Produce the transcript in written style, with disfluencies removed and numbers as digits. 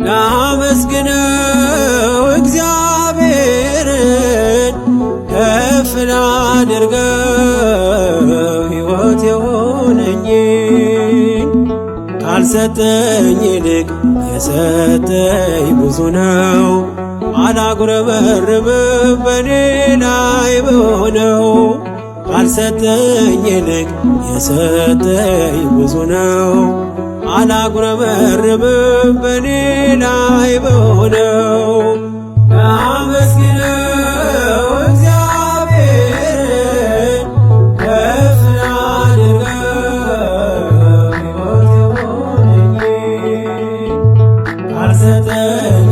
ላመስግነው እግዚአብሔርን፣ ከፍ ላድርገው ሕይወት የሆነኝን። ካልሰጠኝ ይልቅ የሰጠኝ ብዙ ነው። አላጉረመርምም በኔ ላይ በሆነው። ካልሰጠኝ ይልቅ የሰጠኝ ብዙ ነው። አላጉረመርምም በኔ ላይ በሆነው። ላመስግነው እግዚአብሔርን፣ ከፍ ላድርገው ሕይወት የሆነኝን። ካልሰጠኝ